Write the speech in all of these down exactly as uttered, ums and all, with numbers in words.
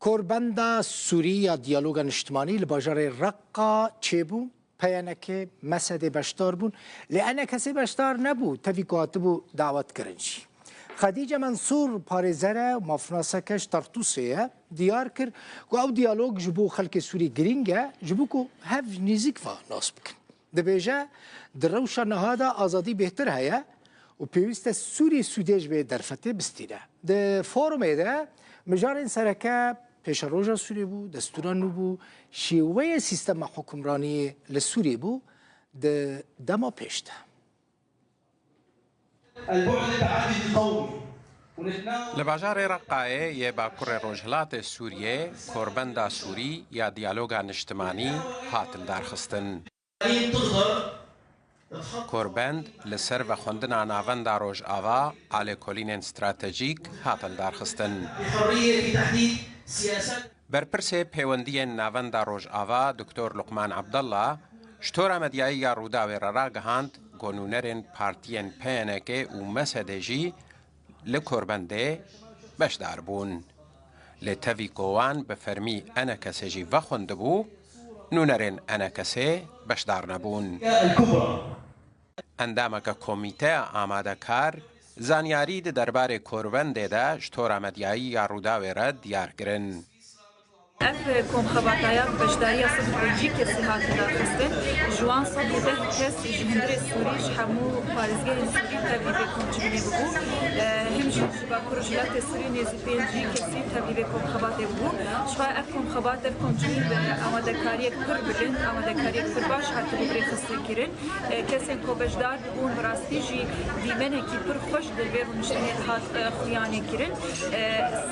Korbenda Sûrî ya Diyaloga Niştimanî li bajarê Reqa çêbû. P Y N K, MSD'ê beşdar bûn. Lê ENKS'ê beşdar nebû, tevî ku hatibû dawet kirin jî. Xedîce Mensûr, parêzer e û mafnaseke ji Tartûsê ye, diyar kir ku ew diyalog ji bo xelkê Sûrî girîng e, ji bo ku hev nêzîk ve nas bikin. Dibêje, di rewşa niha de azadî bêhtir heye û pêwîst e Sûrî sûdê ji vê derfetê bistîne. Di forumê de mijarên sereke pêşeroja Sûriyê bû, destûra nû bû, şêweyê sîstema hukimraniyê li Sûriyê bû di dema pêş de. Li bajarê Reqayê yê bakurê rojhilatê Sûriyê korbenda Sûrî ya diyaloga niştimanî hat lidarxistin. Korbend li ser vexwendina Navenda Rojava a lêkolînên stratejîk hat lidarxistin. Berpirsê Pêwendiyên Navenda Rojava Doktor Luqman Abdallah ji tora medyayî ya Rûdawê re ragihand ku nûnerên partiyên P Y N K û MSD'ê jî li korbendê beşdar bûn. Lê tevî ku wan bi fermî ENKS'ê jî vexwendibû, nûnerên ENKS'ê beşdar nebûn. Endameke komîteya amadekar zanyarî di derbarê korbendê de ji tora medyayî ya Rûdawê re diyar kirin. Ev komxebata ya bi beşdariya sed û pêncî kesî hat lidarxistin. Ji wan sed û deh kes ji hundirê Sûrî, ji hemû parêzgehên Sûrî tevlî vê komcivînê bûbû. Him jî ji Bakur Rojhilatê Sûrî nêzî pêncî kesî tevlî vê komxebatê bûbû. Ji xwe ev komxebat, ev komcivîn bi amadekariyek pir bilind, amadekariyek pir baş hatibû rêxistin kirin. Kesên ku beşdar dibûn bi rastî jî dîmenekî pir xweş di vê rûniştinê dihat xuyanê kirin.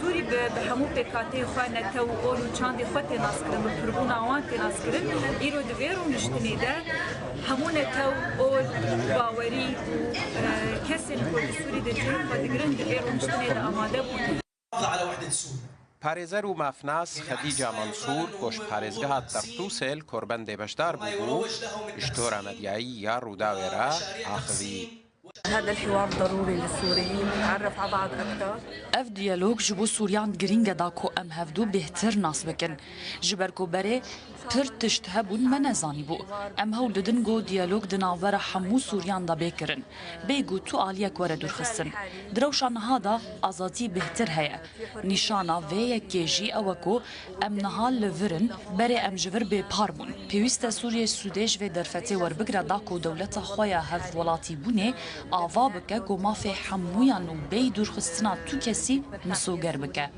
Sûrî bi, bi hemû pêkhateyê xwe, netew û ol û çandê xwe tê naskirin, bi pirbûna wan tê naskirin. Îro di vê rûniştinê de hemû netew, ol, bawerî û kesên ku li Sûrî di cihê xwe digirin di vê rûniştinê de amade bûne. Parêzer û mafnas Xedîca Mansûr ku ji parêzgeha Tertûsê li korbendê beşdar bûbû, ji tora medyayî ya Rûdawê re axivî. هذا الحوار ضروري للسوريين نتعرف على بعض أكثر. Ev diyalog ji bo Sûriyan girîng e da ku em hevdu bêhtir nas bikin. Ji ber ku berê pir tişt hebûn me nezanîbû. Em hewl didin ku diyalog di navbera hemû Sûriyan de bê kirin. Bê ku tu aliyek were dûrxistin. Di rewşa niha de azadî bêhtir heye. Nîşana vê yekê jî ew e ku em niha li vir in, berê em ji vir bêpar bûn. Pêwîst e Sûriyê sûdê ji vê derfetê werbigire da ku dewleta xwe ya hevwelatîbûnê ava bike ku mafê hemûyan û bêyî dûrxistina tu kesî misoger bike.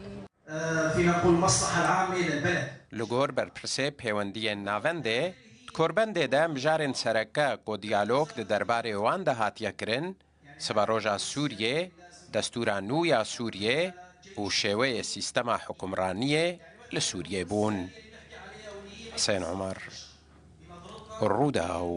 في نقول المصلحة العامة للبلد. Li gor berpirsê pêwendiyên navendê, di korbendê de mijarên sereke ku diyalog di derbarê wan de hatiye kirin, Siberoja Sûriyê, destûra nû ya Sûriyê û şêweyê sîstema hukimraniyê li Sûriyê bûn. Hisên Omer, Rûdaw.